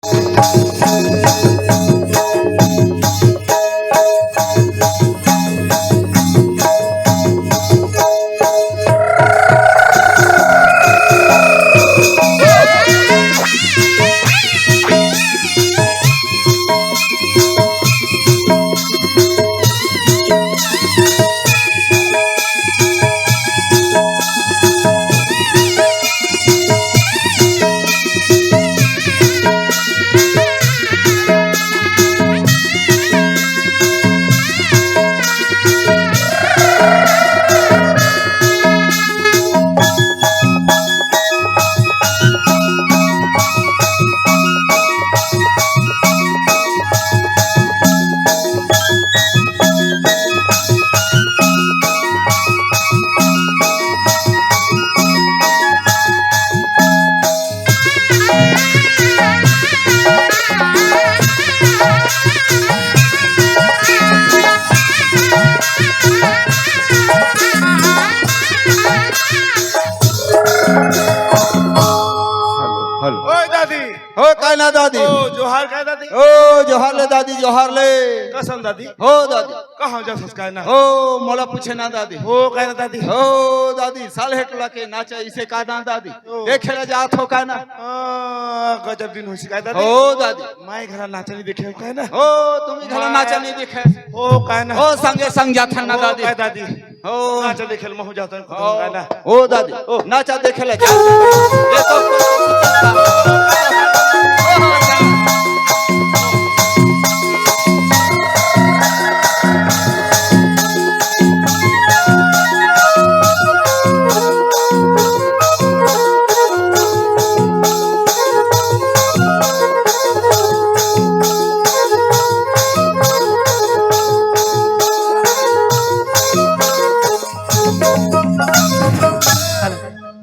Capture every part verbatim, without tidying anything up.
Hello, hello. ओए दादी। हो, काय ना दादी? ओ, जोहार काय दादी? ओ, जोहार ले दादी, जोहार ले। कसन दादी? हो दादी। कहाँ जाथस काय ना? हो, मोला पूछे ना दादी। हो, काय ना दादी? हो दादी, साल हेट लगे नाचा इसे का ना दादी? ओ। देखे ला जात हो काय ना? आ, गजब दिन होइस काय दादी? हो दादी। मैं घला नाचा नहीं देखे हो काय ना? हो, तुम ही घला नाचा नहीं देखे। हो काय ना? हो, संगे संग जाथन ना ओ, दादी। काय दादी? हो। नाचा देखे ल महू जाथन, हो। काय ना? ओ दादी, ओ। नाचा देखे ला जा। ये तो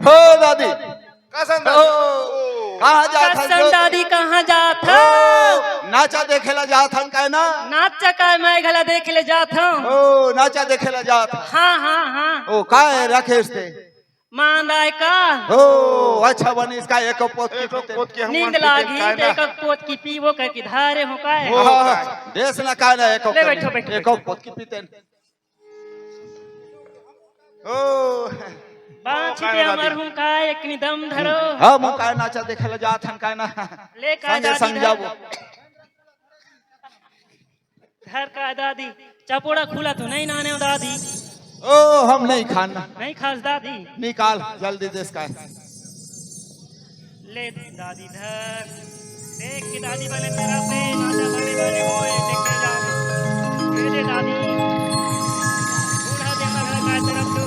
हो दादी। कसन दादी? ओ, कहाँ जात हन कसन जो? दादी, कहाँ जात हो? ओ, नाचा देखे ला जात हन काय ना? नाचा काय, मैं घला देखे ले जात हूँ। ओ, नाचा देखे ला जात हन। हाँ, हाँ, हाँ। ओ, काय राखेस ते? मान राय का? ओ, अच्छा बनिस का, एको पोत की एको पीते। पोत की हम नींद मान पीते लागी, काय ते ना? एको पोत की पीबो कह की धारे हो काय? हो हाँ, काय? देस ना काय ना, एको ले कर, बैठो, बैठो, एको बैठो। पोत की पीते। ओ, बाँची ओ, ते काय अमर दादी? हूँ का, एक निदम धरो। हाँ, मुँह काय नाचा देखे ला जात हन काय ना? ले काय संगे दादी संग धर? जाबो। धर का दादी, चपोड़ा खुला तो नहीं नाने हो दादी? ओ, हम नहीं खान। नहीं खास दादी? निकाल, जल्दी देस काय। ले दादी धर। देख के दादी बने तरफ ले, नाचा बने बने होए, देखे जाओ। ले दे दादी। बूढ़ा दे मगला का तरफ तू।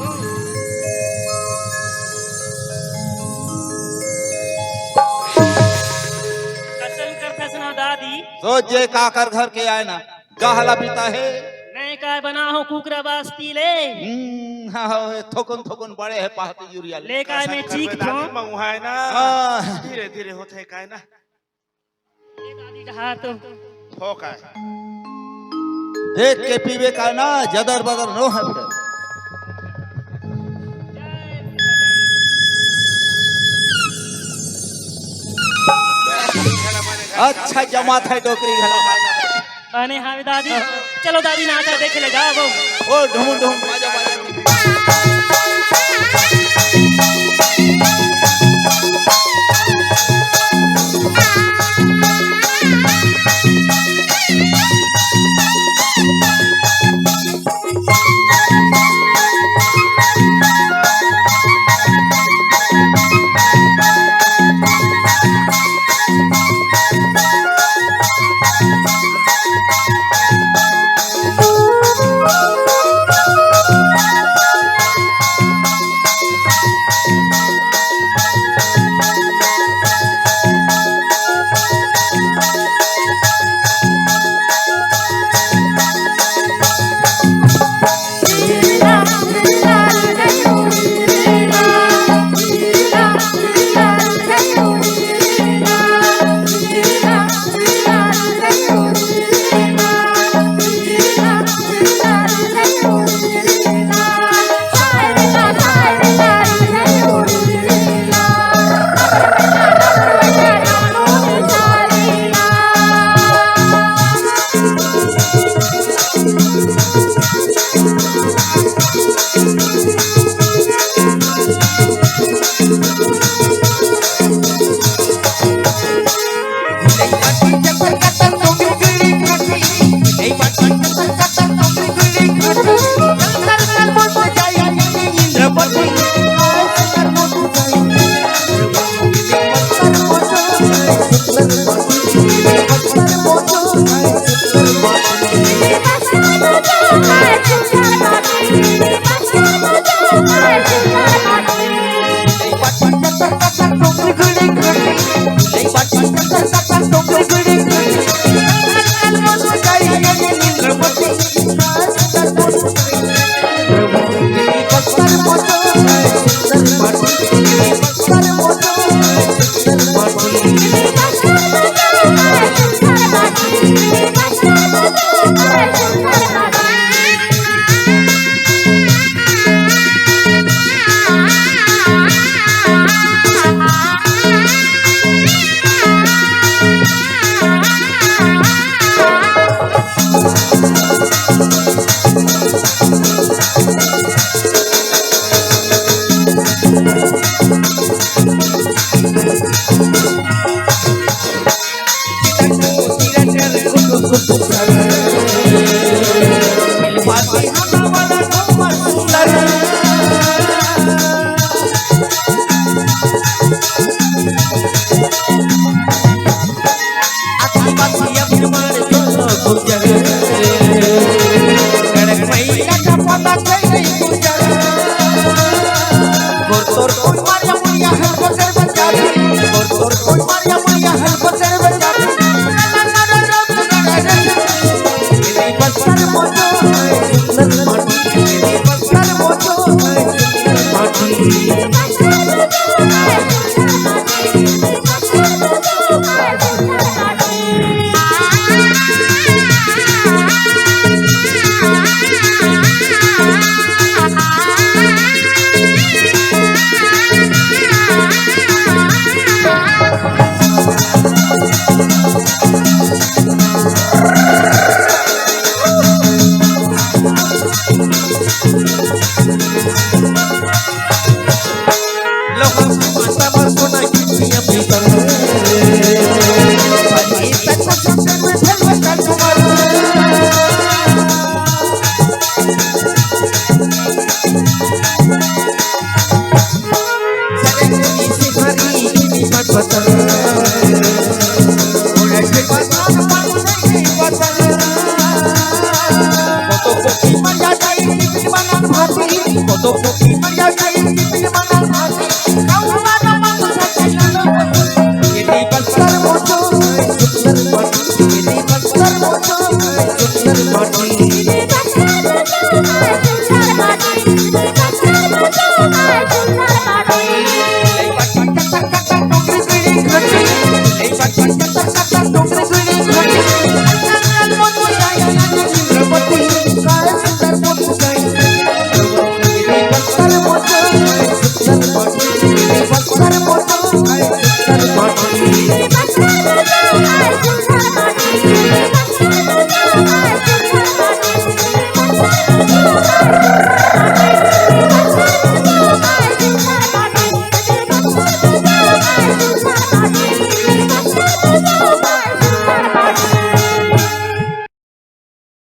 कसन करथस ना दादी। सोच जे काकर घर के आए ना। गहला बीता हे। नहीं काय बना हो कुकरा बास्ती ले। हम्म, हाँ, हाँ, थोकन थोकन बड़े हे पहाती यूरिया ले। ले काय मैं चीख थो। मंगवाए ना। हाँ। धीरे धीरे होथे काय ना। ले दादी डहा तो। हो काय। देख के पीबे काय ना, जदर बदर नो हे फिर। अच्छा जमात हे डोकरी घला। बने हावे दादी, चलो दादी नाचा देखे ले जाबो। ओ ढुमुन ढुमुन बाजा बाजा।